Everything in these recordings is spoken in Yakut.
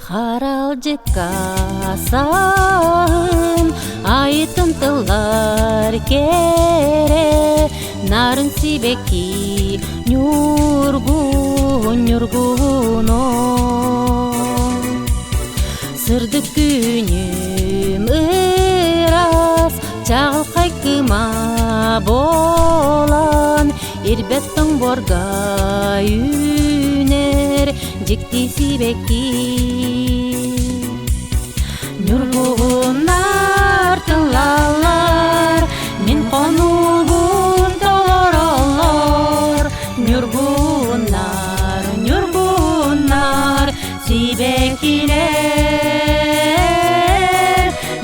Харалдьыкка саһын айытын тыллар кэрэ нарын сибэкки ньургуһун ньургуһуно Сырдык күнүм ыраас чаҕылхай кыма буолан ирбэт тоҥ буорга үүнэр дьикти сибэкки Ньургуһуннар тыллаллар мин хонуубун толороллор Ньургуһуннар, ньургуһуннар сибэккилэр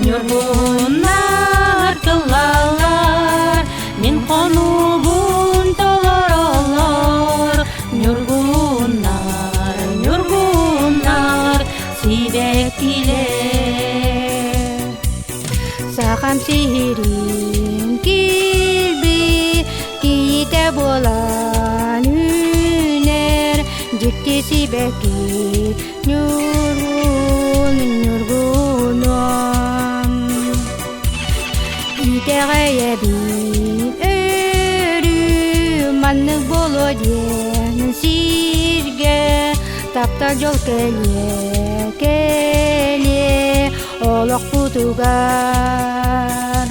Ньургуһуннар тыллаллар мин хонуубун толороллор Ньургуһуннар, ньургуһуннар сибэккилэр Сахам сиһирин килби киитэ буолан үүнэр дьикти сибэкки ньургун ньургунуом итэҕэйэбин өрүү маннык буолуо диэн сиргэ таптал дьол кэлиэ кэлиэ олохпутугар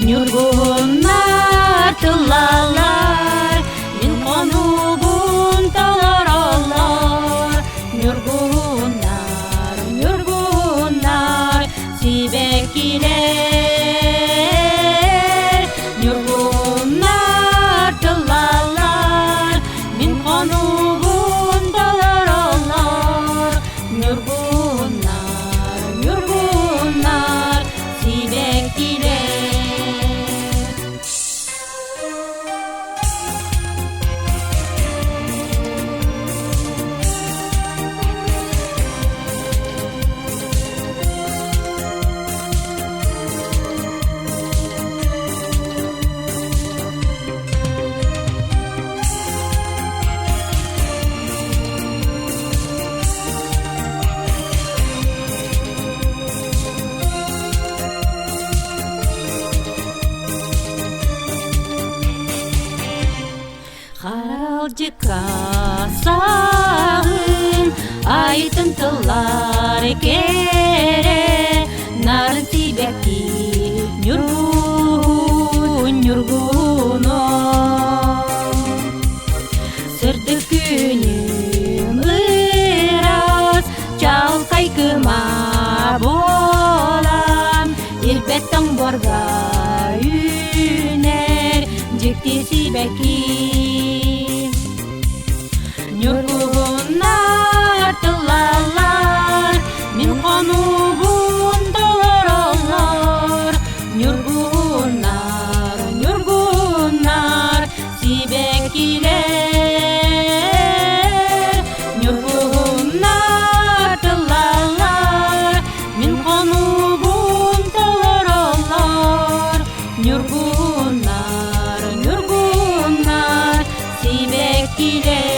Ньургуһуннар тыллаллар мин хонуубун толороллор Ньургуһуннар, ньургуһуннар сибэккилэр Ньургуһуннар тыллаллар мин хонуубун толороллор Ньургуһуннар, ньургуһуннар сибэккилэр Харалдьыкка саһын айтын тыллар кэрэ нарын сибэкки ньургуһун ньургуһуно Сырдык күнүм ыраас чалхай кыма буолан ирбэт тоҥ буорга үүнэр дьикти сибэкки Ньургуһуннар тыллаллар мин хонуубун толороллор Ньургуһуннар, ньургуһуннар сибэккилэр Ньургуһуннар тыллаллар мин хонуубун толороллор Ньургуһуннар, ньургуһуннар сибэккилэр.